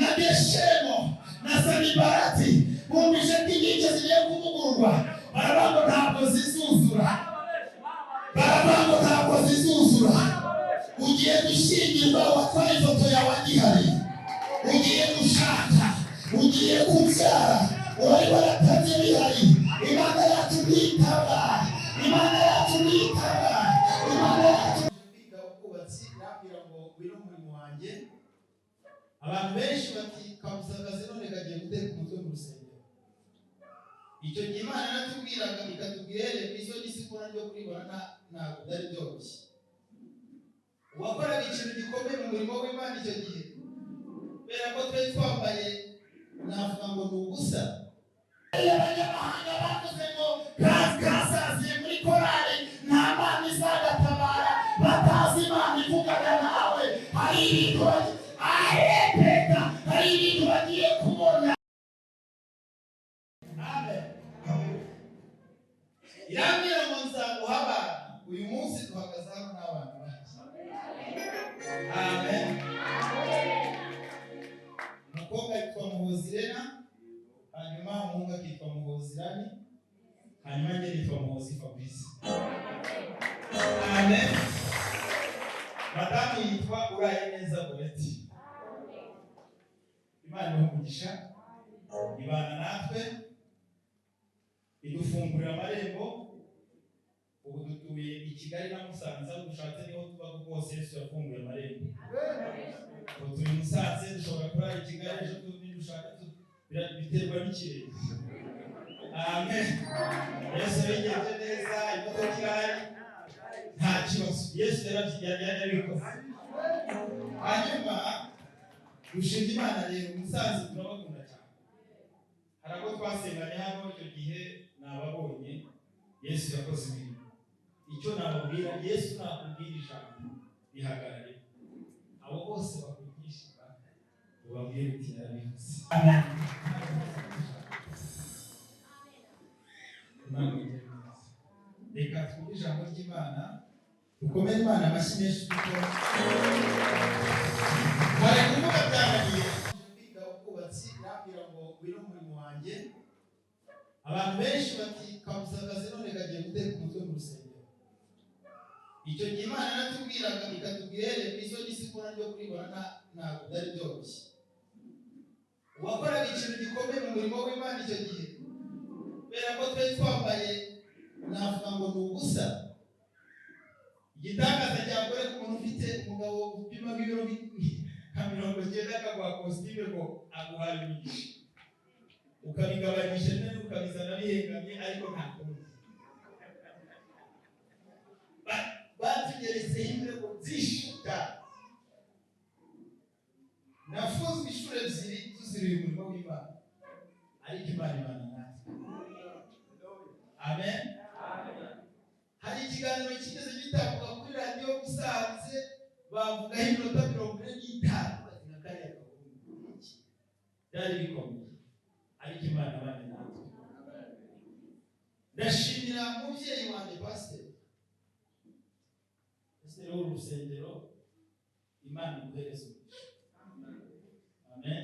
Na Geshemo na Sanibarati bumvise ko inkike zigiye kuvugururwa, baravuga ngo ntabwo zizuzura, baravuga ngo ntabwo zizuzura. Ugiye gushyingirwa, watwaye ifoto yawe agihari. Ugiye gushaka, ugiye kubyara, wari waratabye bihari. Imana yacu ntitaba, Imana yacu ntitaba, Imana yacu. Kwiga ubwubatsi, irambwira ngo ngwino umurimo wanjye. Abantu benshi bati: "Kabuze akazi, none kagiye guteka umutwe mu rusengero." Icyo gihe Imana yaratubwiraga, ikatubwira ihereye ku isoni isi, kubona ryo kuribona ntabwo byari byoroshye. Uwakoraga ikintu gikomeye mu murimo w'Imana icyo gihe, kubera ko twari twambaye, navuga ngo ni ubusa. Abanyamahanga bavuze ngo kasaziye muri korali, nta Mana izagatabara. Batazi Imana ivugana nawe. Hari ibintu arepeta, hari ibintu bagiye kubona. Amen. Irambwira ngo nzaguha abana. Uyu munsi duhagaze hano n'abana bacu. Amen. Umukobwa yitwa Muhozirena, hanyuma umuhungu akitwa Muhozirani, hanyuma njye nitwa Muhozi Fabrice. Amen. Madamu yitwa Uraye Neza Goreti. Imana ibahe umugisha. Ibana natwe, idufungurira amarembo. Ubu dutuye i Kigali na Musanze, aho dushatse niho tuba, kuko hose Yesu yafunguye amarembo. Ubu turi Musanze, dushobora kurara i Kigali ejo nidushaka, biterwa n'ikirere. Amen. Yesu yabigenje neza, imodoka irahari, nta kibazo. Yesu yarabikoze. Hanyuma dushimye Imana rero. Musanze turabakunda cyane. Hari abo twasenganye hano icyo gihe, nababonye. Yesu yakoze imirimo. Icyo nababwira, Yesu nakubwira ijambo, rihagarare. Abo bose bakwigisha, ubabwire uti: "Yarabivuze." Imana igire neza. Reka twumve ijambo ry'Imana, dukomere Imana amashyi menshi, kuko hari kuvuga byananiye. Kwiga ubwubatsi, irambwira ngo ngwino umurimo wanjye. Abantu benshi bati: "Kabuze akazi, none kagiye guteka umutwe mu rusengero." Icyo gihe Imana yaratubwiraga, ikatubwira ihereye ku isoni isi, kubona ryo kuribona ntabwo byari byoroshye. Uwakoraga ikintu gikomeye mu murimo w'Imana icyo gihe, kubera ko twari twambaye, navuga ngo ni ubusa. Igitangaza cyakore ku muntu ufite umugabo upima nk'ibiro nka 90, akaguha kositime ngo aguhaye umugisha, ukabigabanyisha neza, ukabizana bihengamye, ariko nta kundi. Batugeretseho ibirego byinshi cyane. Nafunzwe inshuro ebyiri tuziriye umurimo w'Imana, ariko Imana ibana natwe. Amen. Hari ikiganiro kigeze gitambuka kuri Radiyo Musanze, bavugaho iminota 45, bati: "Nka kariya gahungu iki?" Byari bikomeye, ariko Imana ibanye natwe. Ndashimira umubyeyi wanjye, pasiteri w'uru rusengero. Imana iguhereze umugisha. Amen.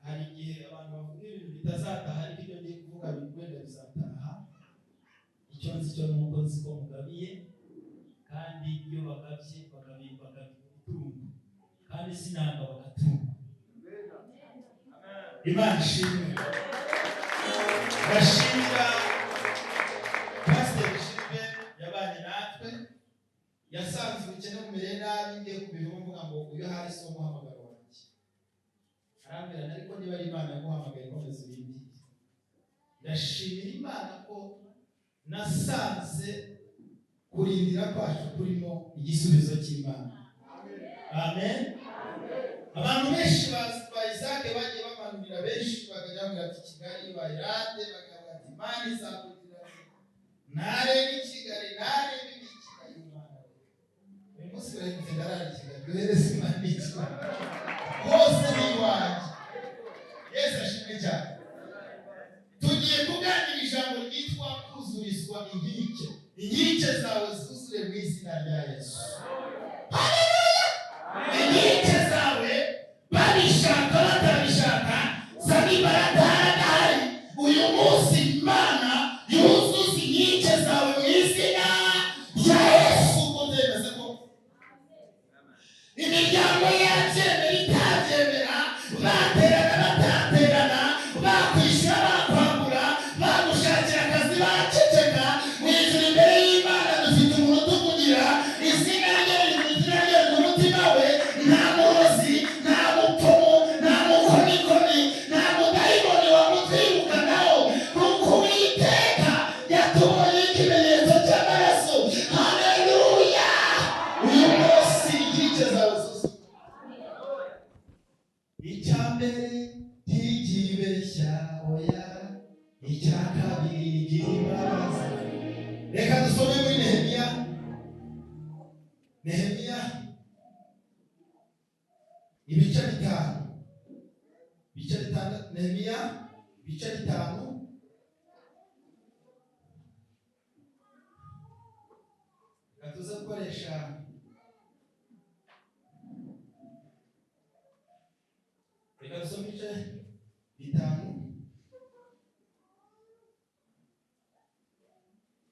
Hari igihe abantu bavuga ibintu bitazataha, ariko ibyo ngiye kuvuga wenda bizataha. Icyo nzi cyo ni uko nzi ko mugabiye, kandi iyo bagabye, bagabiye, bagabiye imitungo, kandi sinanga bagatunga. Imana ishimwe. Ndashimira Pasiteri Gilbert yabanye natwe, yasanze ubukene bumereye nabi, ngiye kubivamo mvuga ngo uyu ahari si wo muhamagaro wanjye. Arambwira, ariko niba ari Imana yaguhamagaye, komeza urindire. Ndashimira Imana ko nasanze kurindira kwacu kurimo igisubizo cy'Imana. Amen. Abantu benshi ba Isaac bagiye bamanurira, benshi bakajya bambwira ati: "Kigali bayirate," bakavuga ati: "Imana izakugira ntarebe i Kigali, ntarebe ibi Kigali." Imana uyu munsi barahindutse, ndarara i Kigali. Duhereze Imana ikigali, hose ni iwanjye. Yesu ashimwe cyane. Tugiye kuganira ijambo ryitwa kuzurizwa inkike. Inkike zawe zuzure mu izina rya Yesu. Haleluya! Inkike zawe Imiryango yabyemera itabyemera, baterana bataterana, bakwishyura bakwambura, bagushakira akazi baceceka, mu ijuru imbere y'Imana dufite umuntu utuvugira. Izina rye, izina rye mu mutima we. Nta murozi, nta mupfumu, nta mukonikoni, nta mudayimoni wamutwirukanaho, kuko Uwiteka yatubonye ikimenyetso cy'amaraso. Haleluya! Uyu munsi inkike zawe zuzuye. Icya mbere, ntigibeshya, oya. Icya kabiri, igira imbabazi. Reka dusome muri Nehemiya, Nehemiya ibice 5, ibice 6, Nehemiya ibice 5. Reka tuze gukoresha, reka dusome ibice 5,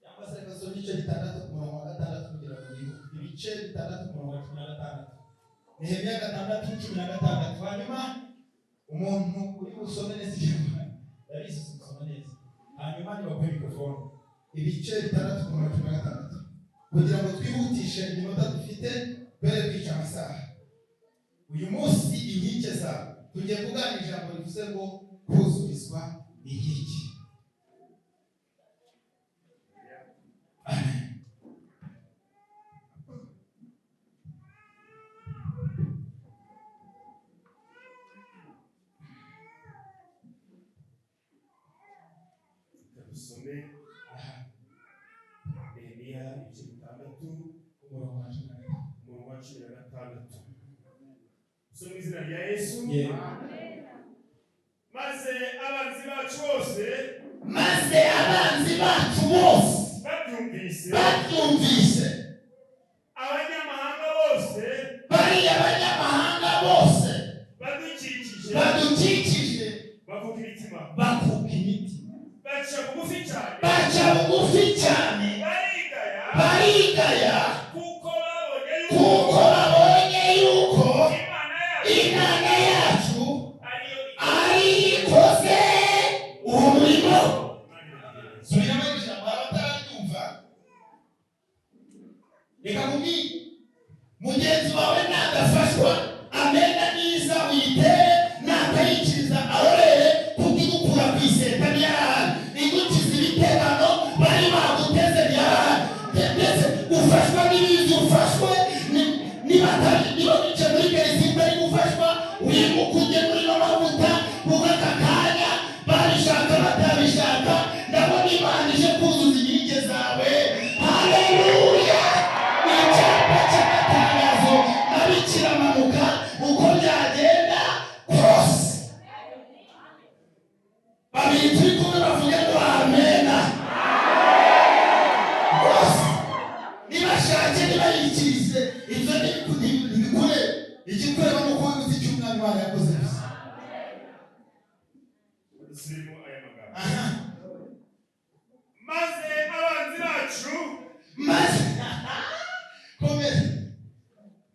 cyangwa se reka dusome ibice 6 ku murongo wa 6 kugira ngo yihute. Ibice 6 ku murongo wa 16, Nehemiya 6:16. Hanyuma umuntu uri busome neza ikinyarwanda, ndabizi gusoma neza, hanyuma nibaguhe mikorofone. Ibice 6 ku murongo wa 16, kugira ngo twihutishe iminota dufite mbere kwica amasaha. Uyu munsi inkike zawe, tugiye kuganira ijambo rivuze ngo kuzurizwa inkike. Amen. Reka dusome Aha, Nehemiya ibice 6, ku murongo wa 16. Umurongo wa 16. Usome mu izina rya Yesu. Yego. Maze abanzi bacu bose Maze abanzi bacu bose babyumvise, babyumvise, abanyamahanga bose bariya banyamahanga bose badukikije badukikije bakuka imitima, bakuka imitima, baca bugufi cyane, baca bugufi cyane, barigaya, barigaya, kuko babonye yuko kuko babonye yuko Imana yacu Imana yacu ariyo ari ikoze uwo murimo. Imana iragira. Subiramo iri jambo, hari abatararyumva. Reka nkubwire, mugenzi wawe nadafashwa, amena niza uyitere, natayikiriza arorere, kuko igukura ku iseta ntiyarahari, igukiza ibitegano bari baguteze ntiyarahari. Ndetse ufashwa n'ibizi, ufashwe niba atari, niba wicaye muri karitsiye utari gufashwa, wimuka ujye muri no mavuta, kuko aka kanya babishaka batabishaka, ndabona Imana ije kuzuza inkike zawe. Haleluya! Icyapa cy'amatangazo nabi kiramanuka uko byagenda kose. Babiri turi kumwe bavuge ngo amena. Rwose nibashake nibayikirize, ibyo ntibikure. Igikureba ni uko uzi icyo Umwami Imana yakoze gusa. Dusubiremo aya magambo. Aha. Maze abanzi bacu Maze, komeza.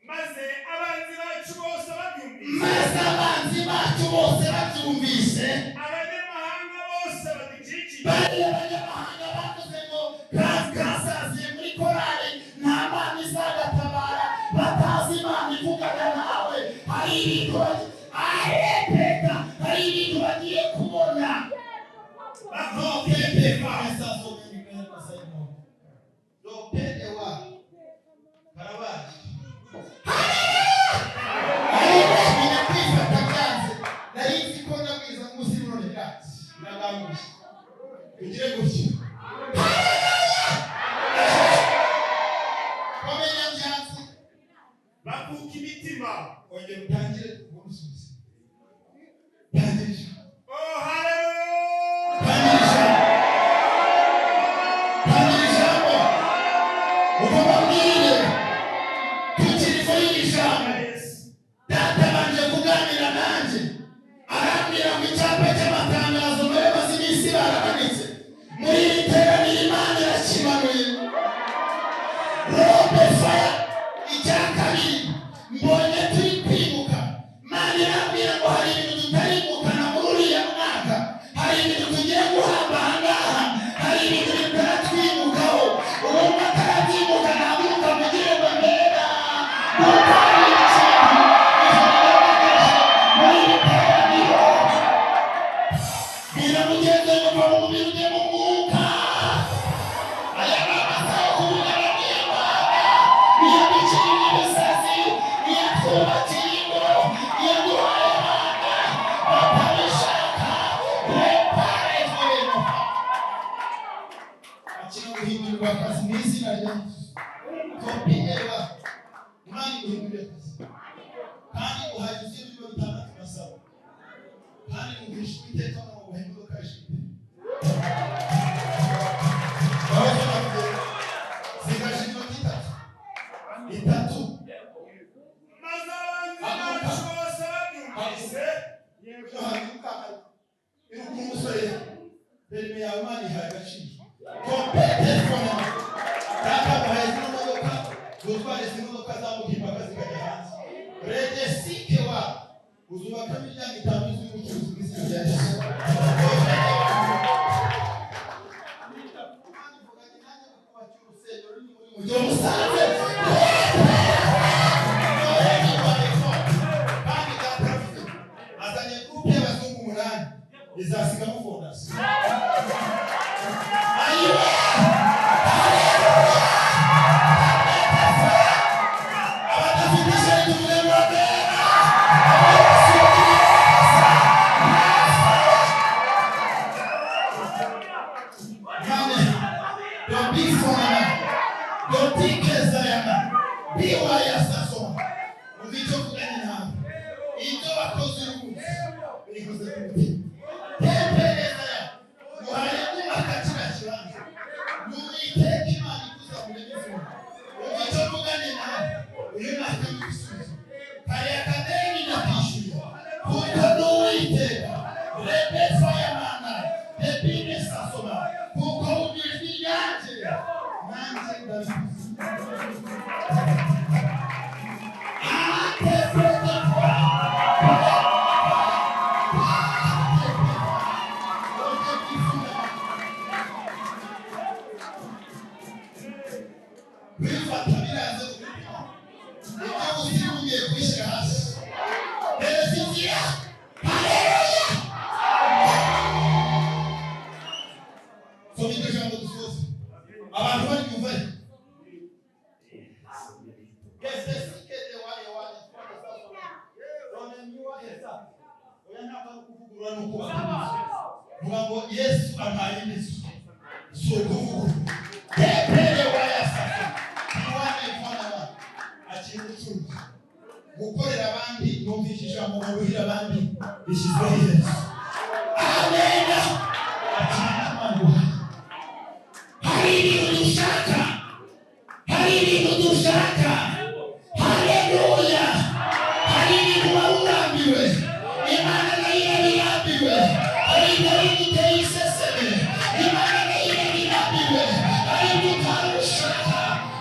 Maze abanzi bacu bose babyumvise, Maze abanzi bacu bose babyumvise, abanyamahanga bose badukikije bariya abanyamahanga bavuze ngo kasaziye muri korali, nta Mana izagatabara, batazi Imana ivugana nawe, hari ibintu arepeta, hari ibintu bagiye kubona. No pepe no pede wa karabaye. Menya kwifata byanze, nari nzi ko ndabwiza nk'umusirimu, none byanze, biraganguye. Ugire gutya, wamenya byanze. Bakuka imitima. Ongera utangire umusubize, tangira ijambo. Oh, haleluya! Tangira ijambo, tangira ijambo, uko babwire tukiri muri iri jambo. Yesu. Data abanje kuganira nanjye, arambwira ngo icyapa cy'amatangazo muri maze iminsi baramanitse muri iri teraniro, Imana irakimanuye. Robe faya. Icya kabiri, mbonye Umugisha Uwiteka ngo nguhe imodoka ya Jeep. Aho tunavuze sigaje iminota 3 itatu. Maze abanzi bacu bose babyumvise, Ino hantu iruka umusore, permis yawe Imana ihaye agaciro. Kompete fone data muhaye zino modoka, gutwara izi modoka zambuka imipaka zikajya hanze. Redesike wa uzubaka imiryango 5 y'inzu y'ubucuruzi bw'izina rya Yesu. Imana ivuganye nanjye ngo kubakira urusengero ruri muri mujyi wa Musanze. Kandi data aravuze, azanye groupe y'abazungu 8 izasigamo fondasiyo. Ayiwe! Abadafite ishyari tuvuge ngo amena. Abayasuye neza. Dobifonana, dotikezayana, biwayasasoma. Umva icyo mvuganye nawe. Ibyo wakoze uyu munsi bikoze ku mutima. Tekereza ya muhaye kubaka kiriya kibanza. N'Uwiteka Imana ikuzamure n'izuru. Umva icyo mvuganye nawe. Uyu mwaka w'ibisubizo. Kariya kadeni ndakishyuye. Kuko n'Uwiteka Rebefa ya mana Debine sasoma. Kuko wumva ijwi ryanjye nanjye ndabikuze. Bifata biranze umutima. Ibyo uzi ugiye kubishyira hasi. Hereza inzira. Haleluya! Soma iryo jambo dusoze. Abantu baryumva. Vuga ngo Yesu ampaye inzu, si ukuvugurura. Tepere wayasasa iwane mfana wa akiri ubucuruzi gukorera abandi. Numvise ijambo ngo ruhira abandi bishyizweho iherezo. Amena. Akira Imana iguhaye. Hari ibintu dushaka, hari ibintu dushaka. Haleluya! Hari ibintu wari urambiwe, Imana nayo irabirambiwe. Hari ibyo biguteye iseseme, Imana nayo irabirambiwe. Hari ibyo utari ushaka.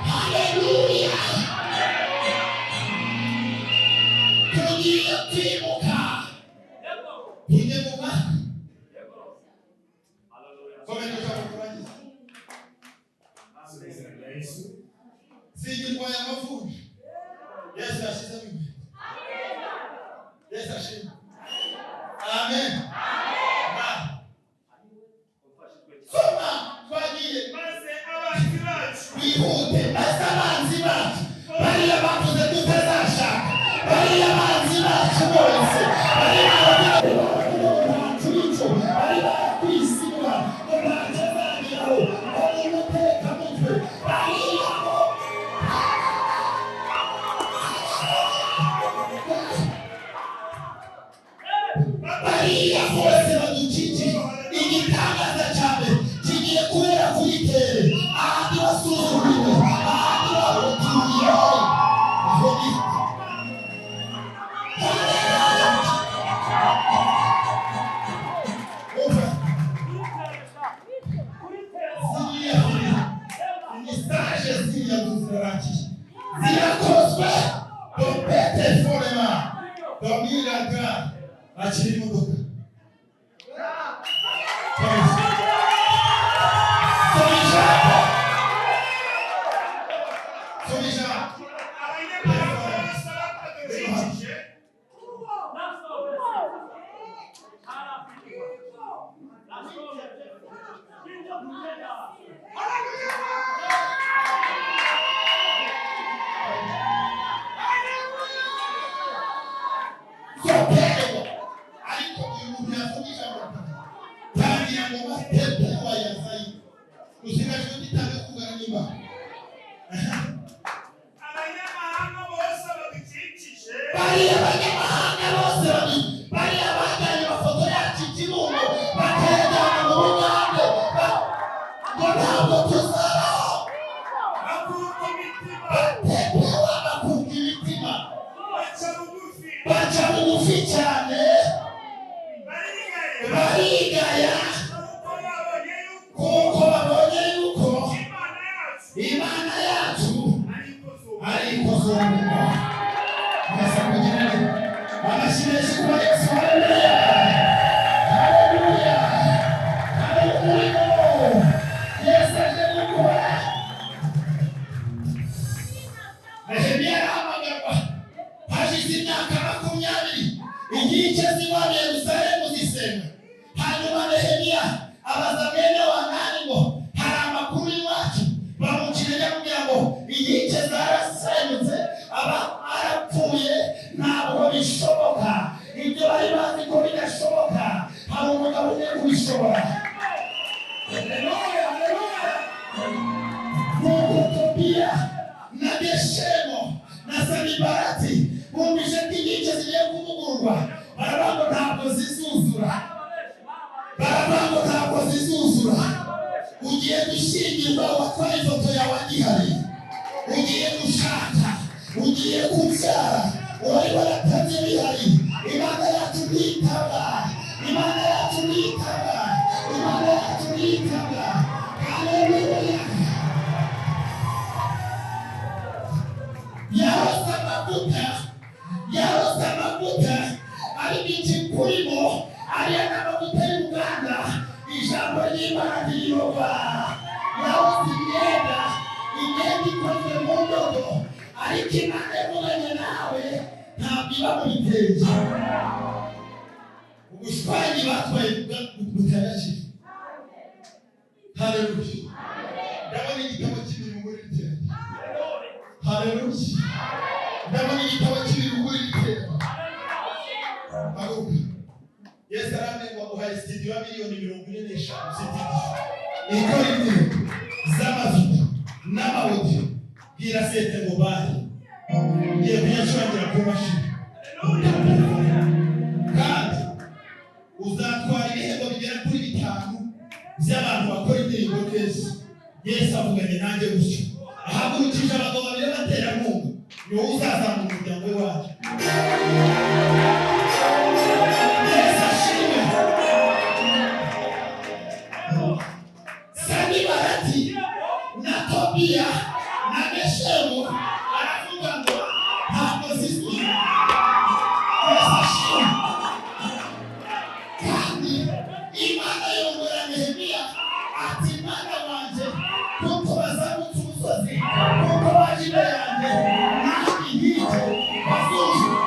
Haleluya! Tugiye kwimuka. Tujye mu mwaka. Soma iryo jambo turangize. mu izina rya Yesu. Singirwaye amavunja. Yesu yashyizemo inkweto. Yesu ashimwe. Amen. Ma. Soma twagiye. Maze abanzi bacu Wihute. Maze abanzi bacu, bariya bavuze tutazashaka, bariya banzi bacu bose bari baravuga ngo ntacyo urico, bari barakwisigura ngo ntacyo azageraho, ngo ni umutekamutwe, bariya bo bariya bose badukikije. Igitangaza cyane kigiye kubera kuri tere ahandi wasuzuguriwe, ahandi wari utuye, aho ni. Umva ziriya message, ziriya nzu zirarangiye, Zirakozwe. Dompete forema domiraga. Akira imodoka. Komeza. Soma ijambo. Soma ijambo. Abanyamahanga bose badukikije Zoperewa. Ariko uyu muntu yavuga ijambo tangira ngo matepe wayazayi usigaje undi itanga kugana n'Imana. Abanyamahanga bose badukikije Bariya banyamahanga bose babiri, bariya bajyanye amafoto yacu i Imana, baca bugufi cyane, barigaya kuko babonye yuko Imana yacu ari ikuzunguka. Mwese kugira ngo amashyi menshi kuba Yesu. Haleluya, haleluya! Hari umurimo Yesu aje gukora. Nehemiya arahamagarwa hashize imyaka 20 inkike z'iwabo Yerusalemu zisenywe. Hanyuma Nehemiya abaza mwene wa Nani ngo hari amakuru y'iwacu? Bamucira intege, amubwira ngo inkike zarasenyutse, aba arapfuye, ntabwo bishoboka. Ibyo bari bazi ko bidashoboka, hari umugabo ugiye kubishobora. Haleluya, haleluya! Nuko Tobiya na Geshemo na Sanibarati bumvise ko inkike zigiye kuvugururwa, baravuga ngo ntabwo zizuzura, baravuga ngo ntabwo zizuzura. Ugiye gushyingirwa, watwaye ifoto yawe agihari. Ugiye gushaka, ugiye kubyara, wari waratanze bihari. Imana yacu ntitaba, Imana yacu ntitaba, Imana yacu ntitaba. Haleluya! Yarose amavuta, yarose amavuta, ariko ikikurimo ariya ni amavuta y'uruganda. Ijambo ry'Imana ntiriyoba. Yarose imyenda, imyenda ikozwe mu ndodo, ariko Imana yavuganye nawe ntabwo iba mu bitenge. Ubushwangi batwaye butayakira. Haleluya! Ndabona igitabo cy'imirimo muri iri terambere. Haleluya! Ndabona igitabo cy'imirimo muri iri terambere. Haguruka. Yesu arambwira ngo uhaye studio ya miliyoni 45, studio ikora indirimbo z'amavideo n'ama audio. Bwira sete ngo bahe, ngiye kuyacurangira ku mashini, kandi uzatwara ibihembo bigera kuri bitanu by'abantu bakora indirimbo neza. Yesu avuganye nanjye gutyo, ahagurukije abagabo babiri b'abaterankunga, ni wowe uzazamura umuryango we wacu. Yesu ashimwe. Sanibarati na Tobiya na Geshemu aravuga ngo ntabwo zizwi. Yesu ashimwe. Kandi Imana yongora Nehemiya ati: "Mana wanjye, kuko bazamutse umusozi, kuko baje imbere yanjye, nanjye inkike bazuzura."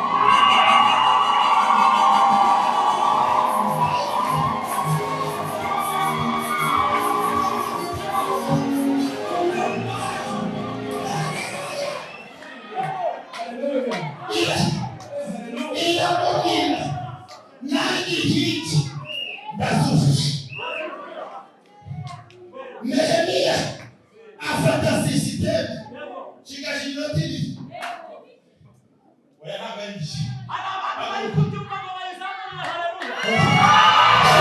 Iramubwira: "Nanjye inkike ndazujuje." Nehemiya afata système. Nshigaje iminota 2. Oya, ntabwo ari byo. Hari abantu bari kubyumva ngo bayizamurire haleluya.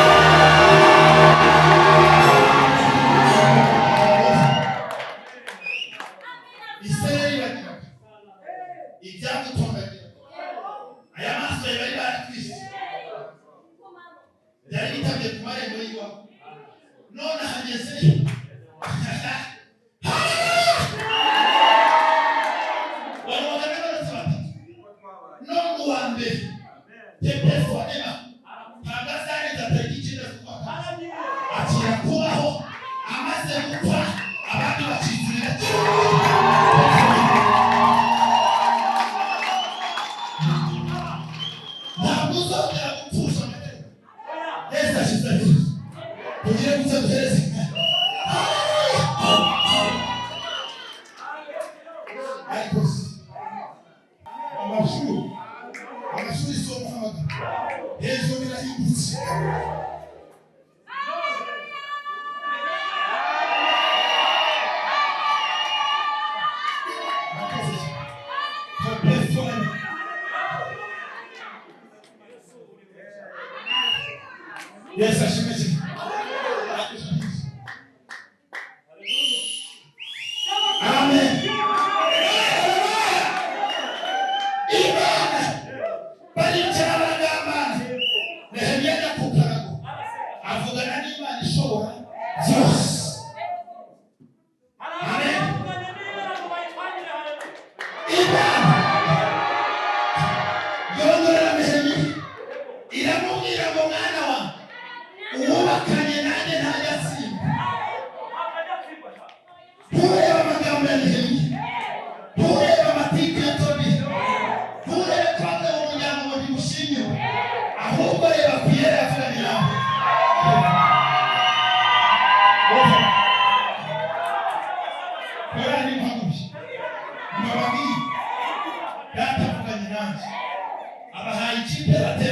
Isereri bagiraga, ibyagutondagira, aya maso yawe bari baratwise, byari bitabye ku marembo y'iwabo, none ahageze. Baroga n'abarotsi batatu, none uwa mbere tepefonema ntabwo azarenza tariki 9 z'ukwa kane. Akira kubaho amaze gupfa, abandi bakizurira. Ntabwo uzongera gupfusha amateka. Yesu ashize hejuru. Tugire gutya, duhereze. Ariko se, amashuri, amashuri si umuhamagaro. Hejuru birahindutse. Murakoze cyane. Telefone. Yesu ashimwe cyane. Amen. Kipe batera.